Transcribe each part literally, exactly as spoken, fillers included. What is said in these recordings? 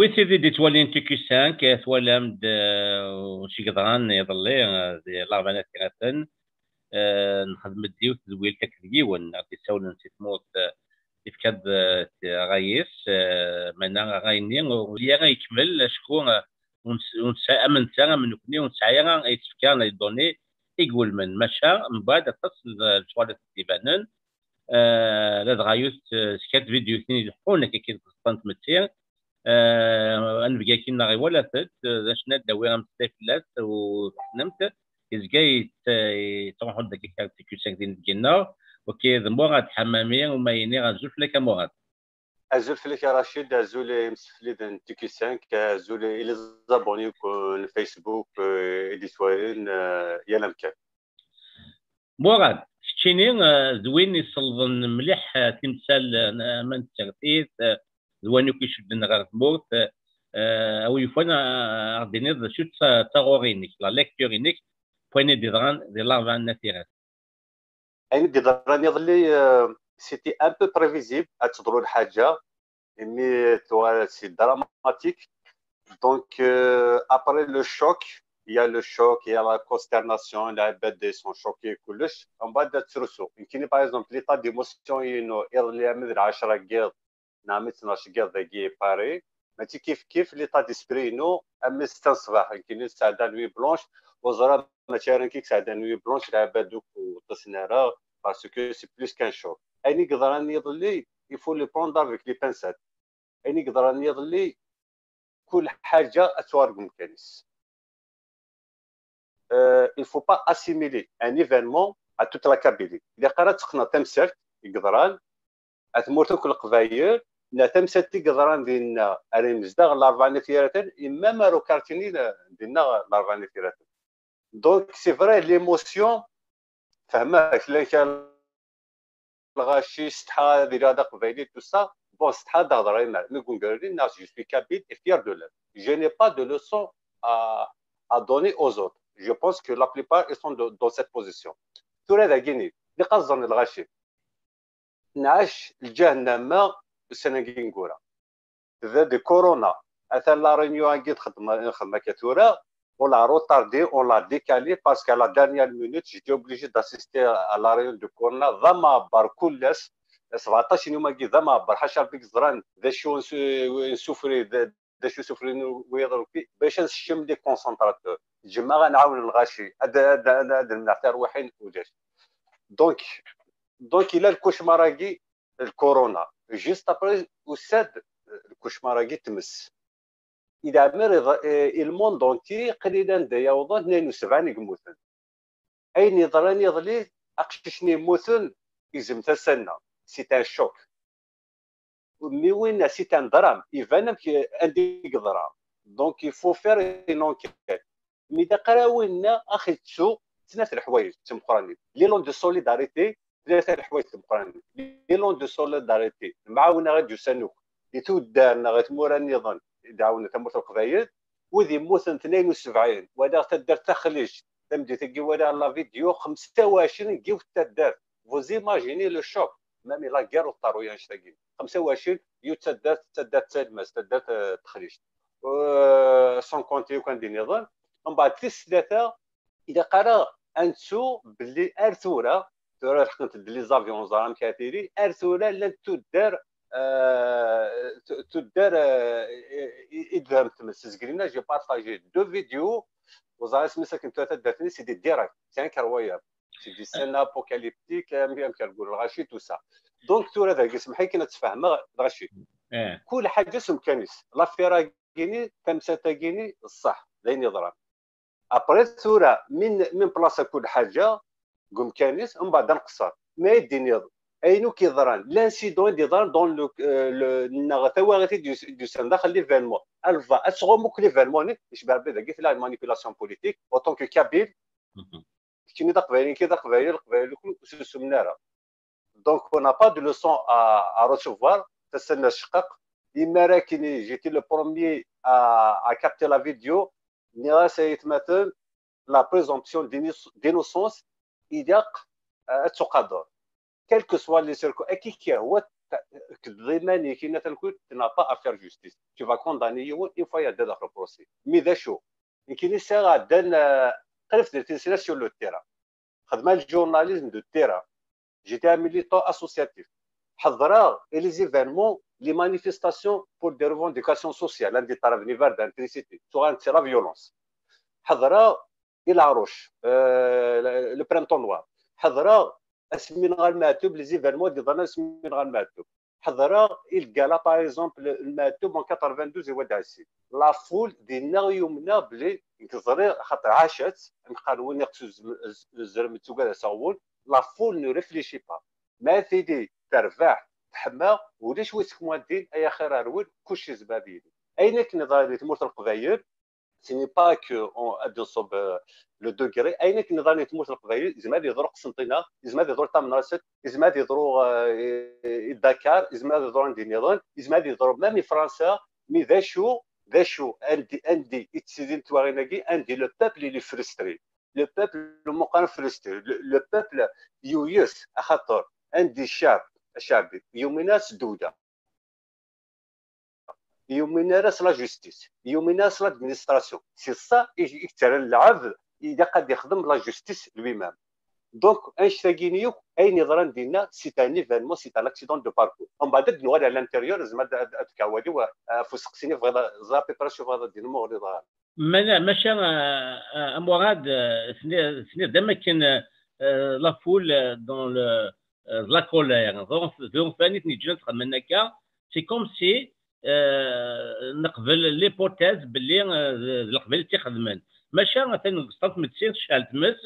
Wi tid i d-ittwalin T Q cinq, eh, twalam-d, eh, acu yeḍran iḍelli, eh, di Larebɛa n At Yiraten. Eh, nxedm-d yiwet tedwilt akked yiwen, ad d-isawlen si tmurt, eh, yefka-d, eh, ṛṛay-is, eh, meɛna ṛṛay-nni ur yelli ara yekmel, acku, eh, ur nes-, ur nesɛi, am netta, am nekkni, ur nesɛi ara isefka neɣ les données i iwulmen. Maca, mbeɛd aṭas n lecɣal i d-ibanen, eh, ladɣa yiwet, eh, s kra n tvidyutin ileḥḥun akka deg tẓeṭṭa n tmetti, eh, anebgi-agi-nneɣ iwala-t-id, eh, d acu n ad d-awiɣ ameslay fell-as, u tessnem-t, yezga yett-, yettruḥu-d deg kra n tikkelt din deg-nneɣ. Ok, d Murad Ḥamami, uma yini azul fell-ak a Murad. Azul fell-ak a Racid, azul i imsefliden n T Q cinq, azul i les abonnés n Facebook, eh, i d-ittwalin, eh, yal amkan. Murad, keččini, eh, d win iselḍen mliḥ, eh, timsal, eh, ma n tsertit, eh, d win akk icudden ɣer tmurt, eh, eh, a wi yufan, eh, ad d-tiniḍ d acu d ta-, taɣuri-inek, la lecture-inek, n wayen i d-yeḍran di Larebɛa n At Yiraten. Ayen i d-yeḍran iḍelli, euh, c'était un peu prévisible, ad teḍru lḥaǧa, imi tuɣal c'est dramatique. Donc, euh, après le choc, il y a le choc, il y a la consternation, les gens sont choqués, kullec. On va d'être sur ça. Par exemple, l'état d'émotion, il y a une, il y a une, neɣ mi tnac n yiḍ dagi Paris, mačči kif kif l'état d'esprit-inu, am mi setta n ṣṣbeḥ, nekkini tesɛedda nuit blanche, ur ẓriɣ mačči ara nekk i yesɛedda nuit blanche, lɛibad akk ur ṭṭisen ara, parce que c'est plus qu'un choc. Ayen i yeḍran iḍelli, il faut le prendre avec les pincettes. Ayen i yeḍran iḍelli, kul ḥaǧa ad tuɣal deg umkan-is. Euh, il faut pas assimiler un événement à toute la Kabylie. Ilaq ara ad teqqneḍ tamsalt i yeḍran, a tmurt akk Leqbayel, neɣ tamsalt i yeḍran dinna, ara imezdaɣ Larebɛa n At Yiraten, et même ar ukarti-nni dinna Larebɛa n At Yiraten. Donc, c'est vrai, l'émotion, fehmeɣ, llan kra lɣaci, setḥa ad iliɣ d aqbayli, tout ça. Bon, setḥa ad d-hedreɣ i mer, mi gungarni, neɣ je suis kabyle et fier de l'être. Je n'ai pas de leçon à, à donner aux autres. Je pense que la plupart, ils sont de, dans cette position. Tura dagini, d iqaẓen lɣaci. Nɛac lǧahennama ussan-agi ineggura. Tebda di Corona. Atan la réunion-agi nxeddem, nxeddem akka tura. On l'a retardé, on l'a décalé parce qu'à la dernière minute, j'étais obligé d'assister à la réunion de Corona. D amaɛebber kull ass, sebɛeṭṭac n yum-agi d amaɛebber, ḥaca Rebbi i yeẓran d acu nsu-, nsufri, d, d acu sufrin wiyaḍ, bac ad nsekcem les concentrateurs. Ǧǧem-aɣ ad nɛawen lɣaci, ad, ad, ad, ad nemneɛ tarwiḥin, ulac. Donc, donc, yella le cauchemar-agi, le Corona. Juste après, usa-d le cauchemar-agi, tmes. Idammer, eh, i le monde entier, qlil anda yawḍen, tnayen u sebɛin i yemmuten. Ayen yeḍran iḍelli, aqcic-nni yemmuten, igzem tasa-nneɣ. C'est un choc. Mi winna, c'est un drame. Iban amek, anda i yeḍra. Donc, il faut faire une enquête. Mi d aqrawi-nneɣ, ax ittu, snat leḥwayeǧ d timeqqranin. L'élan de solidarité, tlata leḥwayeǧ d timeqqranin. L'élan de solidarité, lemɛawna i d-yusan akk, i tuddar neɣ i tmura nniḍen, i d-ɛawnen tamurt n Leqbayel, wid yemmuten tnayen u sebɛin, walaɣ taddart Taxlict, tameddit-agi walaɣ la vidéo, xemsa u ɛecrin deg yiwet taddart. Vous imaginez le choc, même la guerre ur teṭṭaru annect-agi. Xemsa u ɛecrin, yiwet taddart, taddart Talmas, taddart, eh, Taxlict. Euh, sans compter akk anda nniḍen. Mbeɛd tis tlata, ilaq ara ad nettu belli ar tura, tura lḥeqent-d les avions, ẓer amek ara tili, ar tura llant tuddar, eh, tu-, tuddar, eh, i, i, i d-tmes. Zgelina, j'ai partagé deux vidéos, ur ẓriɣ isem-is akken tura taddart-nni, c'est des directs, c'est incroyable. C'est des scènes apocalyptiques, amek, amek ara nqul, lɣaci, tout ça. Donc, tura dagi, semḥ-iyi kan ad tfehmeɣ, lɣaci. Eh. Kul ḥaǧa s umkan-is. L'affaire-agi-ni, tamsalt-agi-ni, ṣṣeḥ, d ayen yeḍran. Après, tura, min, min place kul ḥaǧa, deg umkan-is, mbeɛd ad nqeṣṣer. Ma i d-tiniḍ, ayen akk yeḍran, l'incident i d-yeḍran dans le, euh, le, neɣ tawaɣit i d-yus-, d-yusan daxel l'événement. Alva, ad tɣum akk l'événement-nni, icbeḥ Rebbi dagi, tella manipulation politique, autant que kabyle, Mhm. Keččini d aqbayli, nekki d aqbayli, leqbayel akk ur susumen ara. Donc, on n'a pas de leçon à, à recevoir. Tasa-nni tecqeq. Imir-a kini, j'étais le premier à, à capter la vidéo. Nniɣ-as, ay atmaten, la présomption d'innoc-, d'innocence, ilaq, euh, ad tuqader. Quel que soit les circonstances, akka i k-yehwa, d iman-ik, atan kul, tu n'as pas à faire justice. Tu vas condamner yiwen une fois yɛedda daxel procès. Mais d acu? Nekkini sɛiɣ ɛeddan, euh, qrib tlatin sna sur le terrain. Xedmeɣ le journalisme de terrain. J'étais un militant associatif. Ḥeḍreɣ i les événements, les manifestations pour des revendications sociales, anda i ṭṭalaben iberdan, l'électricité, tuɣal c'est la violence. Ḥeḍreɣ i Laɛruc, euh, le, le printemps noir. Ḥeḍreɣ asmi nɣan Lmeɛtub, les événements i d-yeḍran asmi nɣan Lmeɛtub. Ḥeḍreɣ i le gala, par exemple, Lmeɛtub en quatre-vingt-douze i Wad Ɛessib. La foule dinna i umneɣ belli nekk ẓriɣ, xaṭer ɛac-itt, am qqaren win iqes uzrem yettugad aseɣwen. La foule ne réfléchit pas. Ma tili terbeḥ, teḥma, ulac wi sekwan din, ay axir rwel, kullec yezmer ad yili. Ayen akken iḍran di tmurt n Leqbayel, ce n'est pas que on, ad nṣubb, euh, le degré. Ayen akken iḍran di tmurt n Leqbayel, yezmer ad yeḍru Qsenṭina, yezmer ad yeḍru Tamanrasset, yezmer ad yeḍru, euh, i, i Dakar, yezmer ad yeḍru anda nniḍen, yezmer ad yeḍru même i Fransa, mais d acu, d acu, andi, andi i ttilin twaɣin-agi, andi le peuple il est frustré. Le peuple, le meqqar frustré, le, le peuple yuyes, axaṭer andi ccɛeb, ccɛeb yumin-as ddewla. Yumin ara s la justice, yumin ara s l'administration. C'est ça i, i yettarran lɛebd, ilaq ad ixdem la justice lui-même. Donc, annect-agi-nni akk, ayen yeḍran dinna, c'est un événement, c'est un accident de parcours. Umbeɛd ad d-nuɣal à l'intérieur, zemreɣ ad, ad, ad k-awaliɣ, euh, ɣef useqsi-nni, bɣiɣ ad, ẓriɣ à peu près acu bɣiḍ ad d-tinim, ur ɣriɣ ara. Mana, maca, euh, euh, a Murad, euh, tni-, tniḍ-d am akken, euh, euh, la foule, euh, dans le, euh, la colère. Donc, d unfan i ten-yeǧǧan ad xedmen akka. C'est comme si, euh, neqbel l'hypothèse belli, euh, d, d Leqbayel i tt-ixedmen. Maca, atan deg sṭan tmetti, tecɛel tmes,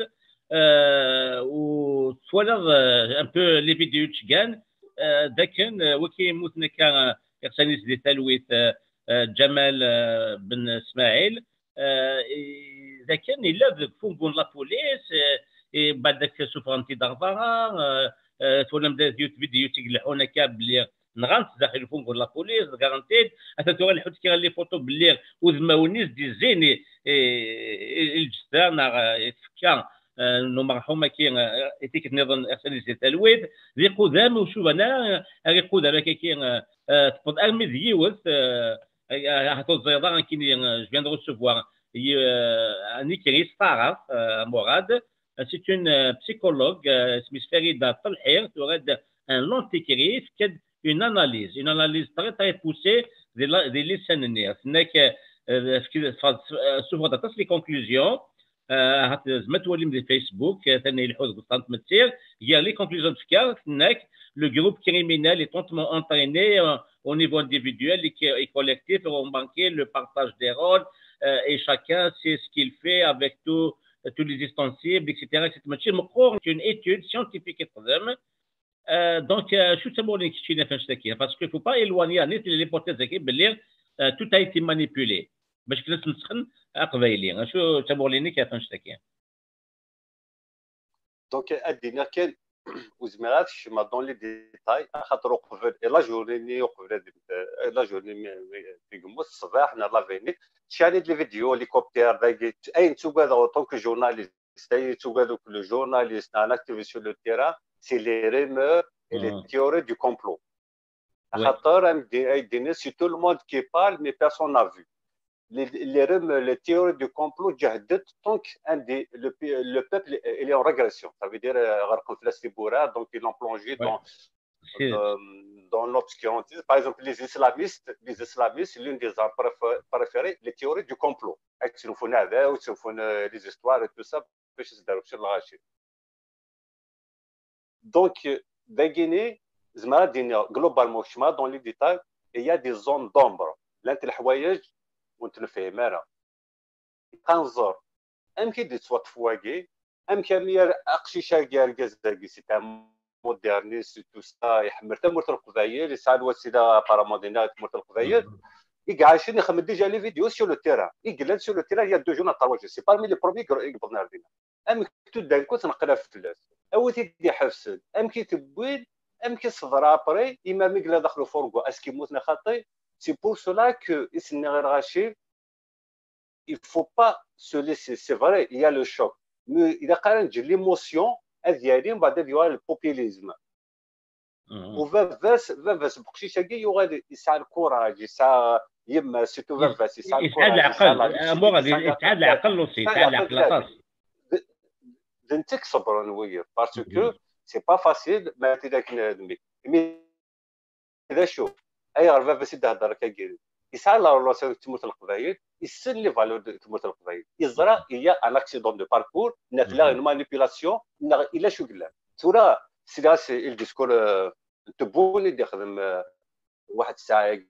euh, u twalaḍ, euh, un peu les vidéos d-ttgan, euh, d akken, euh, wagi yemmuten akka, euh, iɣsan-is di talwit, euh, euh, Ǧamal, euh, Ben Smaɛil, euh, i, d akken yella deg fungu n la police, euh, i, baɛd akka suffɣen-t-id ɣer berra, euh, euh, twalam d yiwet vidéo i ileḥḥun akka belli nɣan-t daxel ufungu n la police, ḍeggren-t-id, atan tura leḥḥunt kra les photos belli udmawen-is d izzin i, i, i, i lǧetta neɣ, euh, i tfekka, euh, n umerḥum-agi, euh, i tikkelt nniḍen iɣsan-is di talwit, d iqudam ur cuban ara, ar iqudam akka-agi, euh, euh, tewweḍ armi d yiwet, euh, euh, ahat ur teẓriḍ ara nekkini, euh, je viens de recevoir, euh, un écrit, Farah, euh, Mourad, c'est une, euh, psychologue, euh, isem-is Farida Telḥi, tura-d un long écrit, tefka-d une analyse, une analyse très, très poussée di la, di lisan-nni. Tenna-k, euh, tefka-, teffeɣ-d, euh, tessufeɣ-d aṭas les conclusions, euh, ahat tzemrem ad twalim di Facebook, euh, atan ileḥḥu deg uṭṭan n tmetti, gar les conclusions tefka, tenna-k, le groupe criminel est hautement entraîné, euh, au niveau individuel et, et collectif, et remarquez le partage des rôles, euh, et chacun sait ce qu'il fait avec tout, tous les ustensiles, et cetera, et cetera. Mačči meqqar, c'est une étude scientifique i texdem. Euh, donc, euh, acu d tamuɣli-nnek keččini ɣef annect-agi? Parce que faut pas éloigner nit l'hypothèse-agi belli, euh, tout a été manipulé. Bac kan ad nesxen aqbayli. Acu d tamuɣli-nnek ɣef annect-agi? Donc, ad d-iniɣ kan, ur zmireɣ ad kecmeɣ dans les détails, axaṭer uqbel, i la journée-nni uqbel ad, euh, la journée mi, mi, mi yemmut, ṣṣbeḥ, neɣ la veille-nni, tecɛel-d les vidéos, hélicoptère, dagi, ayen ttugadeɣ en tant que journaliste, ayen yettugad akk le journaliste, neɣ un activiste sur le terrain, c'est les rumeurs et les théories du complot. Axaṭer, am di-, ay d-iniɣ, c'est tout le monde qui parle, mais personne n'a vu. Les, les rumeurs, les théories du complot, ǧehden-t, donc, un des, le, pe-, le peuple, il est en régression. Ça veut dire, euh, ɣelqen fell-as tiwwura, donc ils l'ont plongé dans, dans, dans l'obscurantisme. Par exemple, les islamistes, les islamistes, l'une des armes préfé-, préférées, les théories du complot. Ad snulfun aɛdaw, ad snulfun, euh, les histoires et tout ça, bac ad s-d-rren kra n lɣaci. Donc, dagini, zemreɣ ad d-iniɣ, globalement, kecmeɣ dans les détails, il y a des zones d'ombre. Llant leḥwayeǧ ur tent-nefhim ara. Ilaq ad nẓer amek i d-yettwaṭṭef wagi, amek armi ar-, aqcic-agi, argaz-agi, c'est un moderniste, tout ça, iḥemmel tamurt n Leqbayel, yesɛa lwasila apparemment dinna i tmurt n Leqbayel, i iɛacen, ixemmem déjà les vidéos sur le terrain. I yellan sur le terrain, il y a deux jours, trois jours. C'est parmi les premiers i yewwḍen ar dinna. Amek tout d'un coup tenqlab fell-as. A wi t-id-iḥebsen, amek i t-wwin, amek i s-teḍra après, imi armi yella daxel ufourgon, est-ce que yemmut neɣ xaṭi? C'est pour cela que i s-nniɣ i lɣaci, il faut pas se laisser, c'est vrai, il y a le choc, mais ilaq ara neǧǧ l'émotion ad yali, mbeɛd ad yuɣal le populisme. U baba-s, baba-s n uqcic-agi yuɣal yesɛa lkuraj, yesɛa yemma-s, surtout baba-s, yesɛa lkuraj, yesɛa la lucidité, yesɛa leɛqel aussi, yesɛa leɛqel aṭas. D netta i iṣebbren wiyiḍ, parce que c'est pas facile ma tili akken d mmi. Imi d acu? Ayɣer baba-s i d-thedder akka n yiri? Yesɛa la relation d tmurt n Leqbayel, yessen les valeurs de tmurt n Leqbayel. Yeẓra il y a un accident de parcours, neɣ tella une manipulation, neɣ yella acu yellan. Tura, sliɣ-as i le discours n Tebboune i d-ixdem waḥed ssaɛa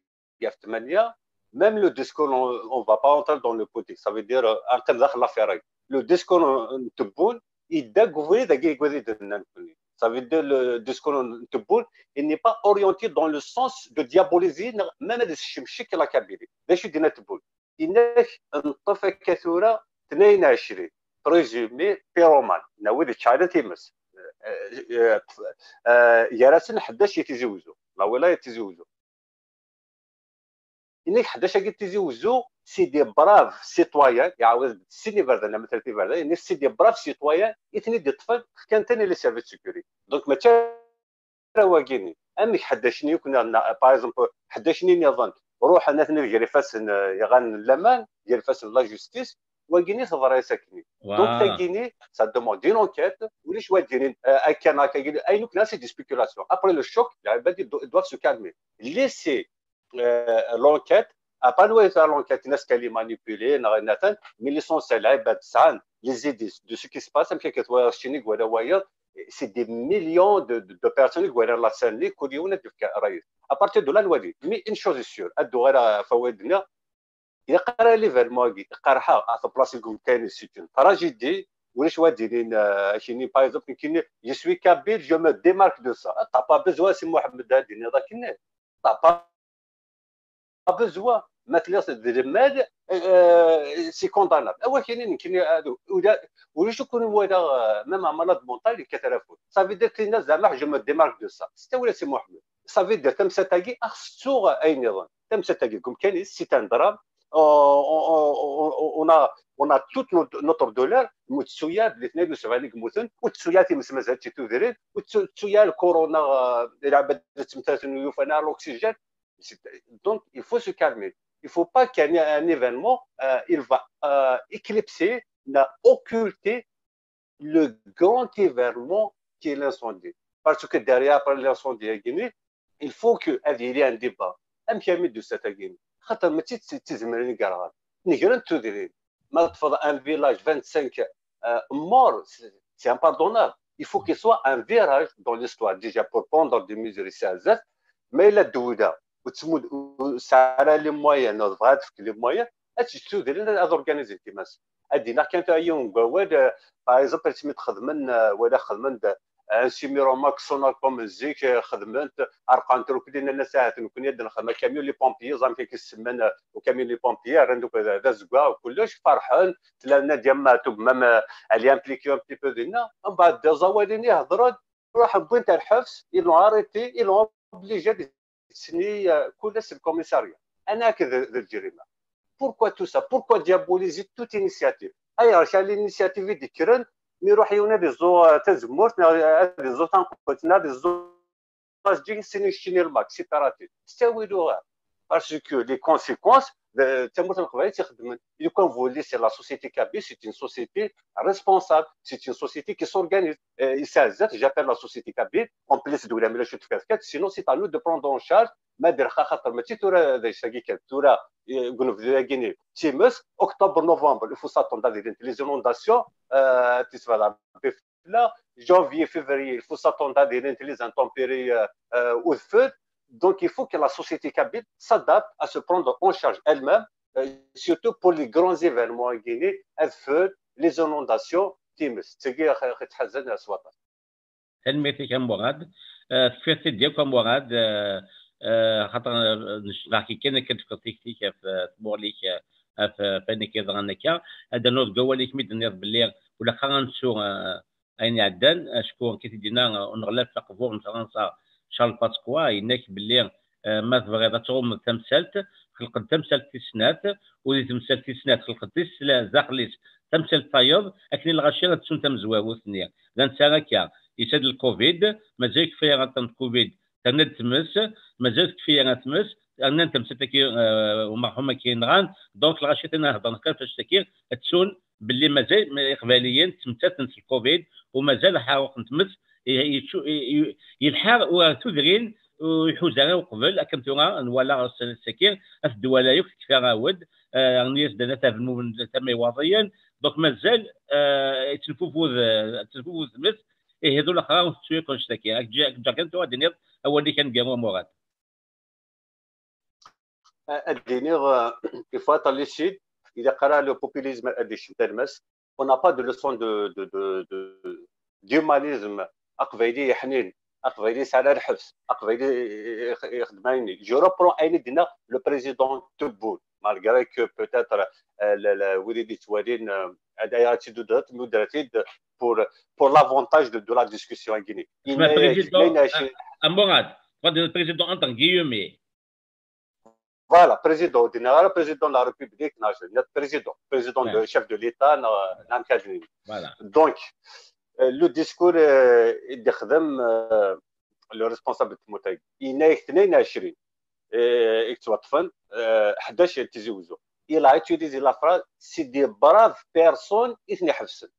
ɣef ttmanya, même le discours, on, on va pas entrer dans le politique, ça veut dire, euh, ad neqqim daxel l'affaire. Le discours n Tebboune, yedda deg ubrid-agi i d-nnan nekkni. Ça veut dire, le discours n Tebboune, il n'est pas orienté dans le sens de diaboliser, même de ccemcic la Kabylie. D acu i d-yenna Tebboune? Yenna-k, neṭṭef akka tura tnayen u ɛecrin présumés pyromanes, neɣ wid yeččaren times. Gar-asen ḥdac i Tizi Wezzu, la wilaya n Tizi Wezzu. Yenna-k ḥdac-agi n Tizi Wezzu, c'est des braves citoyens, iɛawed-d sin iberdan, ama tlata iberdan, yenna-k c'est des braves citoyens i ten-id-iṭṭfen, fkan-ten i les services de sécurité. Donc mačči ara wagini. Amek ḥdac-nni akk, par exemple, ḥdac-nni nniḍen ruḥen, atni gar ifassen, euh, iɣan n laman, gar ifassen n la justice, wagini teḍra-yas akkenni. Donc tagini, ça demande une enquête, ulac wa d-yinin, euh, akka neɣ akka, ayen akk-nni c'est des spéculations. Après le choc, les gens doivent se calmer. Laisser euh, l'enquête, à part l'enquête, il y a ce qu'elle est manipulée, mais l'essentiel, c'est les indices de ce qui se passe, c'est des millions de, de, de personnes qui voient la scène, à partir de là, on dit, mais une chose est sûre, il y a l'événement, c'est une tragédie, par exemple, je suis kabyle, je me démarque de ça. T'as pas besoin, c'est Mohamed Hadi, t'as pas besoin. Ma tella d lmal, euh, c'est condamnable. Awa kini nekkini, ulac akk win walaɣ, euh, même un malade mental yekkat afud. Ça veut dire que je me démarque de ça. C'est ça, c'est Mohamed. Ça veut dire tamsalt-agi, ad ɣ-tettuɣ ayen nniḍen. Tamsalt-agi, deg umkan-is, c'est un drame. On, on, on, on a, on a toute notre, notre douleur. Ur tettu ara belli tnayen u sebɛin i yemmuten, ur tettu ara times mazal-itt tudrin, ur tettu ara le corona, euh, les gens ttmettaten ur yufan ara l'oxygène. Donc, il faut se calmer. Il ne faut pas qu'il y ait un événement, euh, il va, euh, éclipser, occulter le grand événement qui est l'incendie. Parce que derrière, après l'incendie, il faut que il y ait un débat. Amek armi d-tusa tagini? Xaṭer mačči d tizemrin i yerɣan. Negren tudrin. Ma teṭṭfeḍ un village, vingt-cinq, euh, morts, c'est impardonnable. Il faut qu'il soit un virage dans l'histoire, déjà pour prendre des mesures ici à Zef. Mais la douda, ur tesɛi ara les moyens, neɣ tebɣa ad tefk les moyens, ad teǧǧ tudrin ad organiser timas. Ad d-iniɣ kan tura yiwen n wawal, euh, par exemple, asmi d-xedmen, euh, wala xedmen-d, euh, un semi-remorque Sonacom zik, euh, xedmen-t, rqan-t rukdi, nnan-as ahat nekkni ad d-nexdem akamyun les pompiers, amek i s-semman, euh, akamyun les pompiers, rran-d akk d, d azeggaɣ, kullec, ferḥen, tella Nadia Matoub, même, euh, elle est impliquée un petit peu dinna, mbeɛd d aẓawalin i hedren, ruḥen wwin-t ar lḥebs, ils l'ont arrêté, ils l'ont obligé ad d-yesni, euh, kullec le commissariat. Anak d, d lǧrima. Pourquoi tout ça? Pourquoi diaboliser toute initiative? Ayɣer kra n l'initiative i d-yekkren, mi iruḥ yiwen ad iẓu, euh, tazemmurt, neɣ ad iẓu tanqelt, neɣ ad iẓu ajeǧǧig, sin ikeččini lmak, c'est pératif. S ttawil uɣal. Parce que les conséquences, d tamurt n Leqbayel i tt-ixeddmen. Et comme vous le dites, c'est la société kabyle, c'est une société responsable, c'est une société qui s'organise. Euh, yesɛa zdat, j'appelle la société kabyle, en plus de la Miloche Tufkafkat, sinon c'est à nous de prendre en charge. Ma d-, xaṭer mačči tura d acu-agi kan, tura, euh, deg unebdu-agi-nni, times, octobre, novembre, il faut s'attendre à des, les inondations, euh, tisfada. Là, janvier, février, il faut s'attendre à des, les intempéries, euh, euh, ou de feu. Donc, il faut que la société kabyle s'adapte à se prendre en charge elle-même, euh, surtout pour les grands événements en Guinée, le feu, les inondations, times. C'est ce qui est, euh, très, très, euh, soit. Tanemmirt-ik a Murad. Euh, tefkiḍ-t-id yakk a Murad, euh, euh, xaṭer, euh, necdeɣ-k kan akka tefkiḍ tikti-k ɣef, euh, tmuɣli-k, euh, ɣef, euh, ɣef wayen akka yeḍran akka. Ad d-rnuɣ deg wawal-ik mi d-tenniḍ belli ur ilaq ara ad nettu, euh, ayen iɛeddan, acku akka i t-id-yenna, euh, uneɣlaf aqbur n Fransa, Charles Pasqua, yenna-k belli, euh, ma tebɣiḍ ad tɣummeḍ tamsalt, xelq-d tamsalt tis snat, u di temsalt tis snat, xelq-d tis sla-, daxel-is tamsalt tayeḍ, akken i lɣaci ad ttunt tamezwarut-nni. D netta akka, yusa-d lcovid, mazal kfaya aṭṭan n covid, terna-d tmes, mazal tekfi ara tmes, rnan tamsalt-agi, eh, umerḥum-agi yenɣan. Donc lɣaci-ten heddren kan ɣef annect-agi, ttun belli mazal ma Iqbayliyen ttmettaten s lcovid, u mazal aḥaruq n tmes i- i- i- yelḥa ur tudrin, ur iḥuz ara uqbel. Akken tura nwala s- saki, at ddwala yakk tekfa awed, eh, rnu-yas-d anat abelmum n tama iwaḍiyen. Donc mazal, eh, yettenfufud, eh, yettenfufud tmes, ihi d ulaxer ur tettu yakk annect-agi. Ad k-ǧǧeɣ kan tura ad d-tiniḍ awal-ik aneggaru a Murad. Ad d-iniɣ, euh, il faut être lucide, il y a le populisme, ad d-icen talmast. On n'a pas de leçon de, de, de, de, d'humanisme. Aqbayli yeḥnin, Aqbayli yesɛa lḥebs, Aqbayli ix- ixeddem ayenni. Je reprends ayen i d-yenna le président Tebboune, malgré que peut-être, euh, le, le, wid i d-yettwalin, euh, ad ay-, ad tt-id-, ad tt-id-, pour, pour l'avantage de, de la discussion-agi. Isma président, a Murad, président entre guillemets. Voilà, président, ur d-nniɣ ara président de la République, non, je veux dire président, président de, chef de l'État, non, non, cadre. Voilà. Donc, euh, le discours, euh, i d-ixdem, euh, le responsable de tmurt-agi, yenna-yak tnayen u ɛecrin, euh, i yettwaṭṭfen, euh, ḥdac n Tizi Wezzu. Il a utilisé la phrase, c'est des braves personnes i ten-iḥebsen.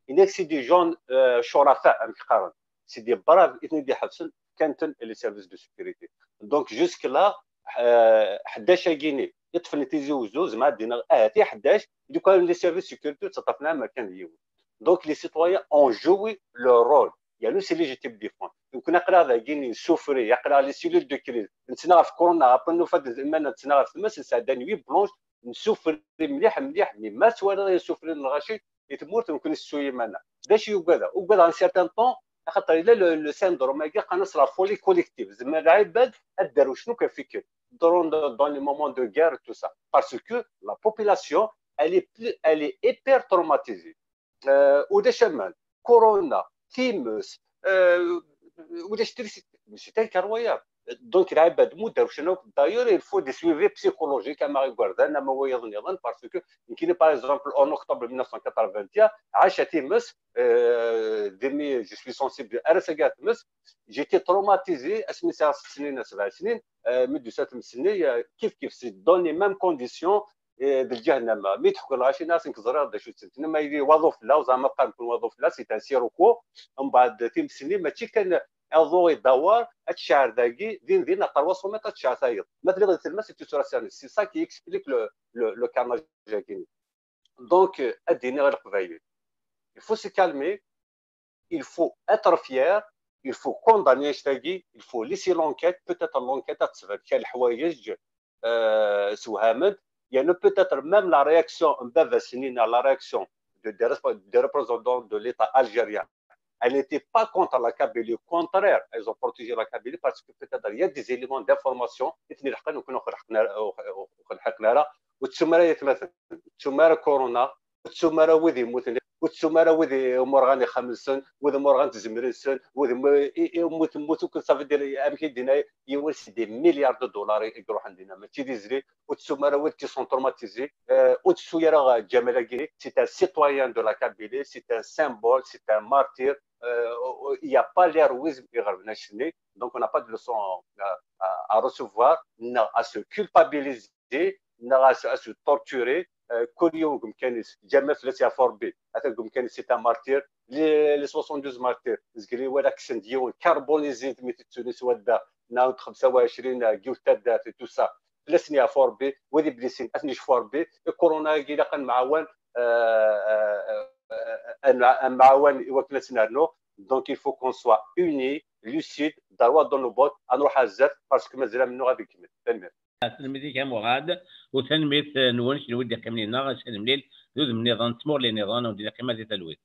Yenna-yak c'est des gens, euh, curafa, amek qqaren. C'est des braves i ten-id-iḥebsen, fkan-ten les services de sécurité. Donc, jusque-là, euh, ḥdac-agi-ni, yeṭṭfen Tizi Wezzu, zemreɣ ad d-iniɣ, ahat i ḥdac, i d-ukren les services de sécurité, ur ttaṭṭafen ara ma kan d yiwen. Donc, les citoyens ont joué leur rôle. Yernu c'est légitime de défendre. Donc, aql-aɣ dagi-ni, nsufri, aql-aɣ les cellules de crise. Nettnaɣ ɣef corona, après nufa-d iman-nneɣ nettnaɣ ɣef tmes, nesɛedda une nuit blanche, nsufri mliḥ, mliḥ, mais ma twalaḍ ayen sufrin lɣaci, i tmurt, nekkni nessu iman-nneɣ. D acu i ugadeɣ? Ugadeɣ un certain temps, axaṭer yella le, le syndrome-agi, qqaren-as la folie collective. Zemren lɛibad ad derwcen akk ɣef ikken. Dans, dans les moments de guerre, tout ça. Parce que la population, elle est plus, elle est hyper traumatisée. Euh, ulac aman, corona, times, euh, ulac trisiti, mais c'est incroyable. Donc, lɛibad ma ur derwcen akk. D'ailleurs, il faut des suivis psychologiques, ama igerdan, ama wayeḍ nniḍen, parce que nekkini, par exemple, en octobre mille neuf cent quatre-vingt-un, ɛaceɣ times, euh, demi, je suis sensible, ar ass-agi times, j'étais traumatisé, asmi sɛiɣ sett snin, sebɛ snin, euh, mi d-tusa tmes-nni, euh, kif kif, c'est dans les mêmes conditions, eh, d lǧahennama. Mi d-ḥekkun lɣaci-nni, asen-k ẓriɣ d acu-tent. Nna ma yili waḍu fell-aɣ, zeɛma qqaren-ken waḍu fell-aɣ, c'est un sirocco. Mbeɛd times-nni, mačči kan aḍu idawar, ad tceɛɛel dagi, din din, à trois cents mètres, ad tceɛɛel tayeḍ. Ma telliḍ di tlemmast, tu seras cerné. C'est ça qui explique le, le, le carnage-agi. Donc, euh, ad d-iniɣ i Leqbayel, il faut se calmer, il faut être fier, il faut condamner annect-agi, il faut laisser l'enquête, peut-être l'enquête ad tban kra n leḥwayeǧ, euh, sewhamen, yernu peut-être même la réaction n baba-s-nni, la réaction de, des resp-, des représentants de l'État algérien, elle n'était pas contre la Kabylie, au contraire, ils ont protégé la Kabylie parce que peut-être il y a des éléments d'information i ten-ilḥqen, ur ken-lḥiqen ara, ur ken-lḥiqen ara, ur tettum ara yatmaten, ur tettum ara corona, ur tettum ara wid yemmuten, ur tettum ara wid i-, umurɣan ixxamen-nsen, wid umurɣan tzemrin-nsen, wid m-, i-, i-, mmut, mmut, ur ken-, ça veut dire, amek i d-yenna yiwen, c'est des milliards de dollars i, i iruḥen dinna, mačči d izli, ur tettum ara wid qui sont traumatisés, euh, ur tettu ara Ǧamal-agi, c'est un citoyen de la Kabylie, c'est un symbole, c'est un martyr, euh, il n'y a pas l'héroïsme iɣerben annect-nni, donc on n'a pas de leçon à, à, à recevoir, neɣ à se culpabiliser, neɣ à se, à se torturer, euh, kul yiwen deg umkan-is, Ǧamal fell-as yeɛfu Rebbi, atan deg umkan-is c'est un martyr, les, les soixante-douze martyrs, zgri wala kksen-d yiwen, carbonisé, mi tettun s wadda, neɣ xemsa u ɛecrin, euh, yiwet taddart et tout ça, fell-asen yeɛfu Rebbi, wid iblisin ad ten-yecfu Rebbi, i corona-agi ilaq ad nemɛawan, euh, euh, euh, ad nemɛawan i wakken ad tt-nernu. Donc il faut qu'on soit unis, lucides, droit dans nos bottes, ad nruḥ ar zdat, parce que mazal amennuɣ ad ikemmel. Tanemmirt. Tanemmirt-ik a Murad, u tanemmirt-nwen kenwi d-iqqimen inna, ad nemlil d udem nniḍen, d tmuɣli nniḍen, u d-iqqim di talwit.